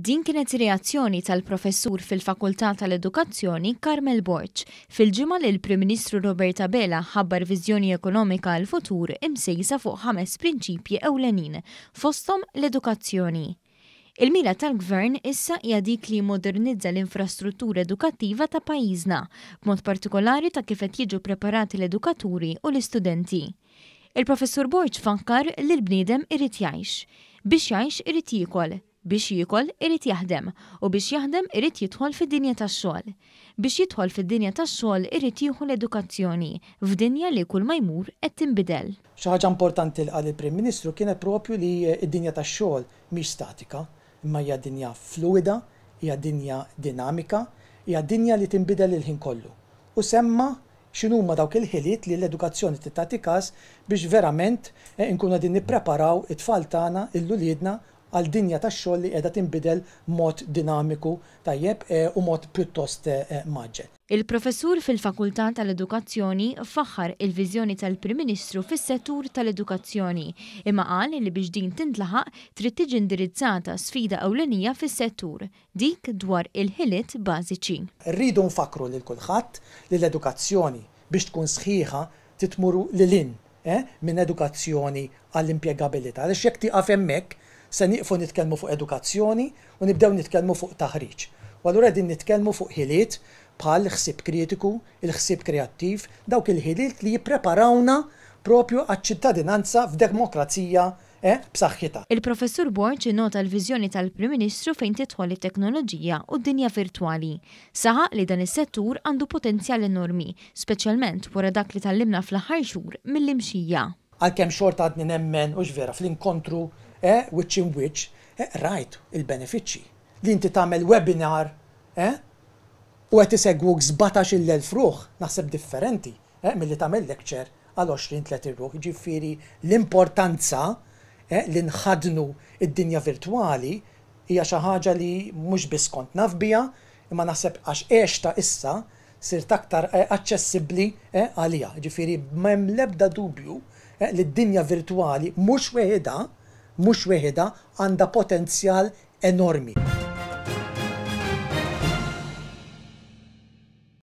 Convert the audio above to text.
Din kienet reazzjoni tal-professur fil-Fakultà tal-Edukazzjoni Carmel Borg fil-ġimgħa li l-Prim Ministru Robert Abela ħabbar viżjoni ekonomika għall-futur imsejsa fuq ħames prinċipji ewlenin, fosthom l-edukazzjoni. Il-mira tal-Gvern issa hija dik li jimmodernizza l-infrastruttura edukattiva ta' pajjiżna, b'mod partikolari ta' kif qed jiġu preparati l-edukaturi u l-istudenti. Il-Professur Borg fakkar li l-bniedem irid jgħix. Biex jgħix irid jiekol. Biex jiekol irid jaħdem u biex jaħdem irid jidħol fid-dinja tax-xogħol. Biex jidħol fid-dinja tax-xogħol irid jieħu l-edukazzjoni, f'dinja li kull ma jmur qed tinbidel. Xi ħaġa importanti li qal il-Prim Ministru kienet propju li d-dinja tax-xogħol mhix statika, imma hija dinja fluwida, hija dinja dinamika, hija dinja li tinbidel il-ħin kollu. U semma x'inhuma dawk il-ħiliet li l-edukazzjoni trid tagħti każ biex verament inkunu qegħdin nippreparaw it-tfal tagħna, lil uliedna għal dinja tax-xogħol li qiegħda tinbidel b'mod dinamiku tajjeb u mod pjuttost mgħaġġel. Il-Professur fil-Fakultà tal-Edukazzjoni faħħar il-viżjoni tal-Prim Ministru fis-settur tal-edukazzjoni imma qal li biex din tintlaħaq trid tiġi indirizzata sfida ewlenija fis-settur, dik dwar il-ħiliet bażiċi. Irridu nfakkru lil kulħadd li l-edukazzjoni biex tkun sħiħa trid tmur lil hinn minn edukazzjoni għall-impjegabilità għaliex jekk tieqaf hemmhekk se nieqfu nitkellmu fuq edukazzjoni u nibdew nitkellmu fuq taħriġ. U allura qegħdin nitkellmu fuq ħiliet bħal ħsieb kritiku, il-ħsieb kreattiv, dawk il-ħiliet li jippreparawna propju għaċ-ċittadinanza f'demokrazija b'saħħitha. Il-Professur Borg innota l-viżjoni tal-Prim Ministru fejn tidħol it-teknoloġija u d-dinja virtwali. Saħaq li dan is-settur għandu potenzjal enormi, speċjalment wara dak li tgħallimna fl-aħħar xhur mill-imxija. Għalkemm xorta għadni nemmen, hux vera, fl-inkontru wiċċ in wiċċ, rajt il-benefiċċji. Li inti tagħmel webinar u qed isegwuk 17,000 ruħ, naħseb differenti milli tagħmel lecture għal 20-30 ruħ. Jiġifieri l-importanza li nħaddnu d-dinja virtwali hija xi ħaġa li mhux biss kont naf biha, imma naħseb għax għextha issa sirt aktar aċċessibbli għaliha. Jiġifieri m'hemm l-ebda dubju li d-dinja virtwali mhux weħidha, mhux weħidha għandha potenzjal enormi.